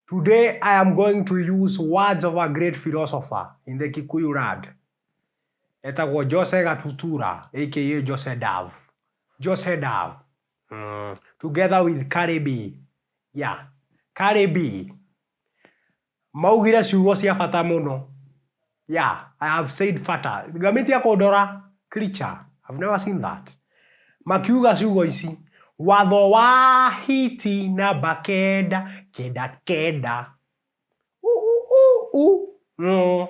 Today I am going to use words of a great philosopher in the Kikuyu land. Etagwo Jose Gatutura, aka Jose Dove. Jose Dove. Together with Cardi. Yeah. Cardi. Maugire ciugo cia bata mũno. Yeah, I have said bata. Ngamitia kũndora creature. I've never seen that. Makiuga ciugo ici. Watho wa hiti namba kenda, kenda kenda. U, u, u, u.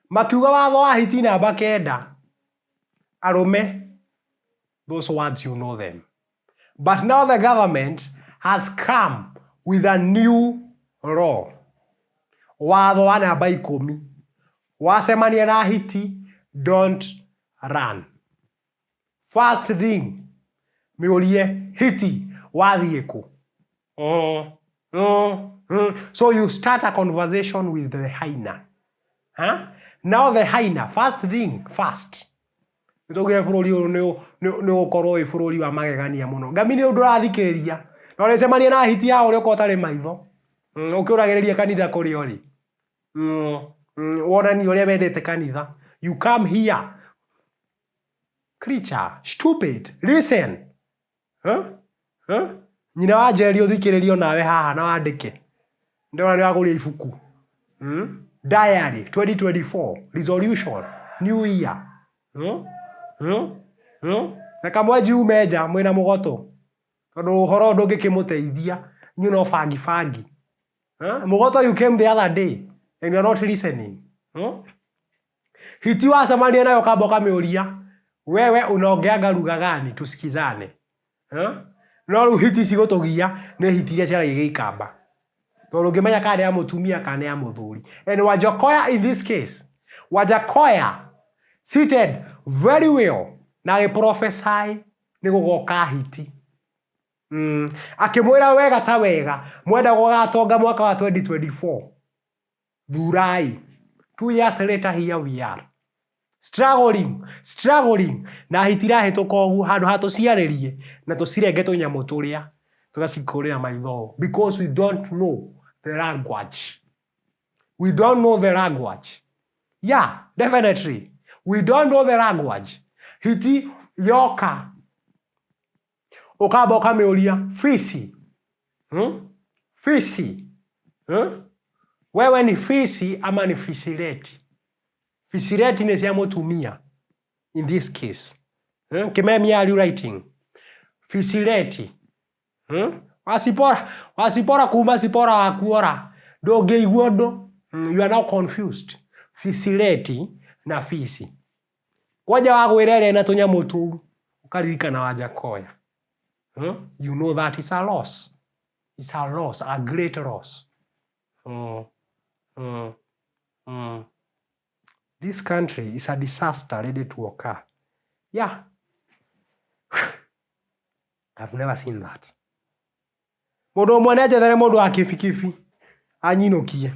Makiuga watho wa hiti namba kenda. Arũme, those words you know them. But now the government has come with a new law. Watho wa namba 10. Wacemania na hiti, don't run. First thing, mĩũrie hiti wathiĩ kũ? So you start a conversation with the hyena. Huh? Now the hyena, first thing first. Nĩtwaugire bũrũri ũyũ nĩ ũgũkorwo wĩ bũrũri wa magegania mũno. Ngami nĩ ũndũ ũrathikĩrĩria. Na ũrĩcemania na hiti ya ũrĩa ũkorwo ũtarĩ maitho. Ũkĩũragĩrĩria kanitha kũrĩa ũrĩ. Wonanie ũrĩa wendete kanitha. You come here. Creature, stupid, listen. Huh? Huh? Nyina wa Njeri ũthikĩrĩrio nawe haha na wandĩke. Ndĩrona nĩ wagũria ibuku. Diary 2024 resolution new year. Na kamwenji ume nja mwĩna mũgoto. Tondũ ũhoro ndũngĩkĩmũteithia. Inyuĩ no bangi bangi. Huh? Mũgoto, you came the other day and you are not listening. Hiti wacemania nayo kamba ũkamĩũria, wewe unaongeanga lugha gani, tusikizane. Huh? No rĩu hiti cigũtũgia nĩ hiti iria ciaragia Gĩikamba. Tondũ ũngĩmenya kana nĩ ya mũtumia kana nĩ ya mũthuri. And Wajackoyah in this case, Wajackoyah seated very well na agĩprophesy nĩ gũgoka hiti. Akĩmwĩra wega ta wega, mwenda gũgatonga mwaka wa 2024. Thurai. 2 years later, here we are. Struggling, struggling. Na hiti irahĩtũka ũguo handũ ha tũciarĩrie na tũcirenge tũnyamũ tũrĩa tũgacikũrĩra maitho because we don't know the language. We don't know the language. Yeah, definitely. We don't know the language. Hiti yoka ũkamba ũkamĩũria fisi. Fisi. Wewe ni fisi ama ni fisireti? Fisireti nĩ cia mũtumia in this case. Kimemia, are you writing? Fisireti. Wasipora, wasipora kuma sipora wakuora. Ndũngĩigua ũndũ. You are now confused. Fisireti na fisi. Kwanja wagwĩra ĩrĩa na tũnyamũ tũu ũkaririkana Wajackoyah. You know that is a loss. It's a loss, a great loss. This country is a disaster ready to occur. Yeah. I've never seen that. Mũndũ ũmwe nĩ anjethere mũndũ wa kibikibi anyinũkie.